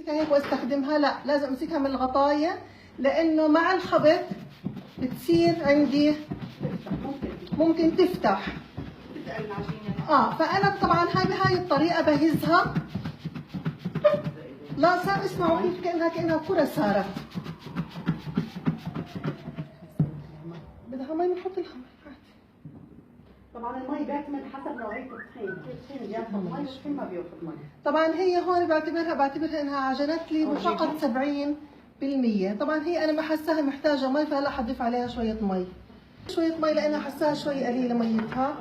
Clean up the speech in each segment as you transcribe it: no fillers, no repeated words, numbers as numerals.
امسكها هيك واستخدمها، لا لازم امسكها من الغطايه، لانه مع الخبط بتصير عندي ممكن تفتح. فانا طبعا هاي بهاي الطريقة بهزها. لا صار، اسمعوا كيف كانها كره صارت. بدها مي، بنحط لها مي عادي. طبعا المي بيعتمد حسب نوعية الطحين، في طحين بياخذ مي وطحين ما بياخذ مي. طبعا هي هون بعتبرها انها عجنت لي فقط 70%. طبعا هي انا ما حساها محتاجه مي، فهلا حضيف عليها شوية مي، شوية مي لانها حساها شوي قليله ميتها.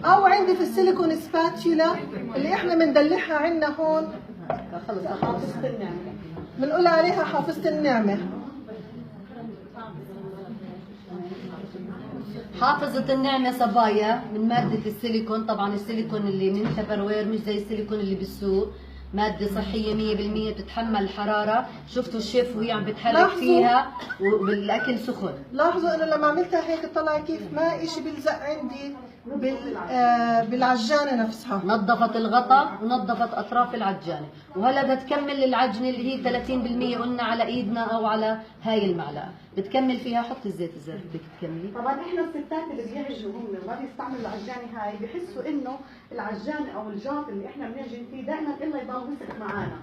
او عندي في ال silicone spatula اللي احنا بندلعها عندنا هون، خلص حافظه النعمة، بنقول عليها حافظه النعمة. حافظة النعمة صبايا من مادة السيليكون. طبعا السيليكون اللي من تبروير مش زي السيليكون اللي بالسوق، مادة صحية 100%، بتتحمل الحرارة. شفتوا الشيف وهي عم بتحرك فيها وبالاكل سخن. لاحظوا انه لما عملتها هيك طلع كيف ما اشي بيلزق عندي بالعجانة نفسها. نظفت الغطاء ونظفت اطراف العجانة، وهلا بدها تكمل العجنة اللي هي 30% قلنا على ايدنا او على هاي المعلقة، بتكمل فيها. حطي الزيت اذا بدك تكملي. طبعا احنا الستات اللي بيعجنوا هم وما بيستعملوا العجانة هاي بحسوا انه العجانة او الجاط اللي احنا بنعجن فيه دائما الا يضل وسخ معانا،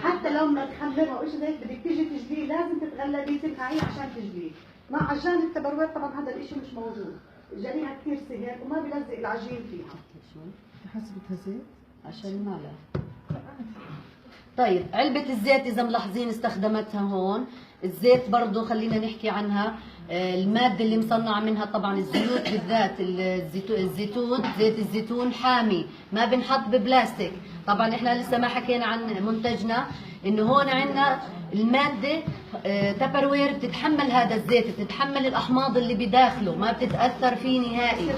حتى لو ما تخمرها او شيء زي هيك بدك تيجي تجليه لازم تتغلبيه تنقعيه عشان تجليه. مع عجانة التبروير طبعا هذا الشيء مش موجود، جليها كثير سهل وما بلزق العجين فيها. حسبتها زيت عشان المعلقة. طيب علبة الزيت إذا ملاحظين استخدمتها هون. الزيت برضو خلينا نحكي عنها، المادة اللي مصنعة منها طبعا الزيوت بالذات الزيتون، زيت الزيتون حامي ما بنحط ببلاستيك. طبعا احنا لسه ما حكينا عن منتجنا انه هون عندنا المادة تبروير بتتحمل هذا الزيت، بتتحمل الأحماض اللي بداخله، ما بتتأثر فيه نهائي.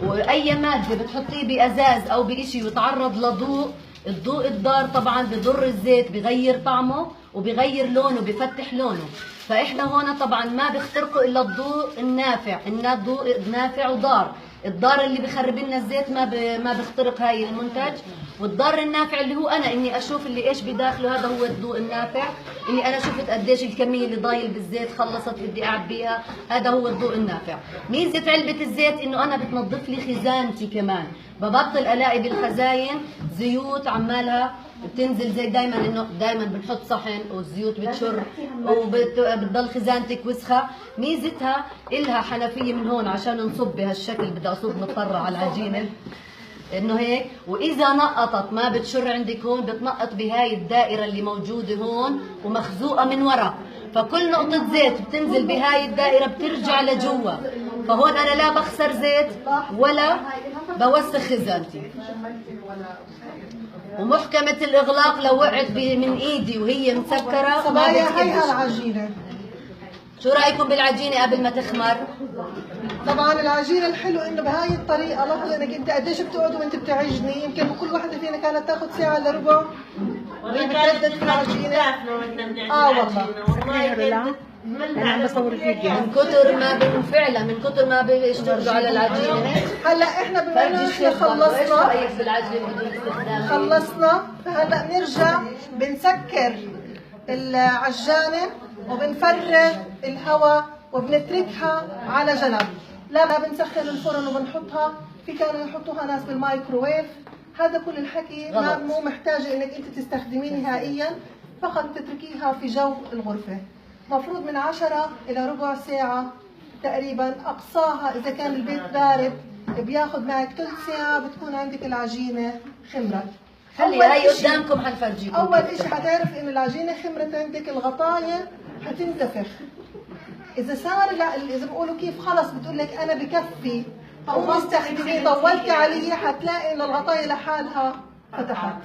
وأي مادة بتحطيه بأزاز أو بإشي وتعرض لضوء، الضوء الضار طبعا بضر الزيت، بغير طعمه وبغير لونه، بفتح لونه. فاحنا هون طبعا ما بيخترقوا الا الضوء النافع، إنه الضوء نافع وضار. الضار اللي بخرب لنا الزيت ما بيخترق هاي المنتج، والضار النافع اللي هو انا اني اشوف اللي ايش بداخله، هذا هو الضوء النافع، اني انا شفت قديش الكمية اللي ضايل بالزيت خلصت بدي اعبيها، هذا هو الضوء النافع. ميزة علبة الزيت انه انا بتنظف لي خزانتي كمان، ببطل الاقي بالخزاين زيوت عمالها بتنزل زي دائما، انه دائما بنحط صحن والزيوت بتشر وبتضل خزانتك وسخة. ميزتها الها حنفية من هون عشان نصب بهالشكل، بدي اصب مضطرة على العجينة انه هيك، واذا نقطت ما بتشر عندك هون، بتنقط بهاي الدائرة اللي موجودة هون ومخزوقه من ورا، فكل نقطة زيت بتنزل بهاي الدائرة بترجع لجوا، فهون انا لا بخسر زيت ولا بوسخ خزانتي. ومحكمة الإغلاق لو وقعت من إيدي وهي مسكرة ما بتكبش. هيها العجينة. شو رأيكم بالعجينة قبل ما تخمر؟ طبعا العجينة الحلو إنه بهاي الطريقة، لاحظوا إنك أنت قديش بتقعد وأنت بتعجني، يمكن كل واحدة فينا كانت تاخذ ساعة إلا ربع وهي بتردد في العجينة. والله أنا بصور فيديو من كثر ما فعلا من كثر ما بيشتغلوا على العجينة. هلا احنا بما انه احنا خلصنا، ايش رايك بالعجينه بدون استخدام؟ خلصنا، فهلا بنرجع بنسكر العجانه وبنفرغ الهواء وبنتركها على جنب. لا بنسخن الفرن وبنحطها، في كانوا يحطوها ناس بالمايكروويف، هذا كل الحكي ما مو محتاجه انك انت تستخدميه نهائيا، فقط تتركيها في جو الغرفة. مفروض من 10 إلى ربع ساعة تقريبا، أقصاها إذا كان البيت بارد بياخذ معك ثلث ساعة بتكون عندك العجينة خمرت. خلي هاي قدامكم حنفرجيكم. أول شيء حتعرف إنه العجينة خمرت عندك، الغطاية حتنتفخ. إذا صار إذا بيقولوا كيف خلص بتقول لك أنا بكفي قومي استخدمي، طولتي علي، حتلاقي إنه الغطاية لحالها فتحت.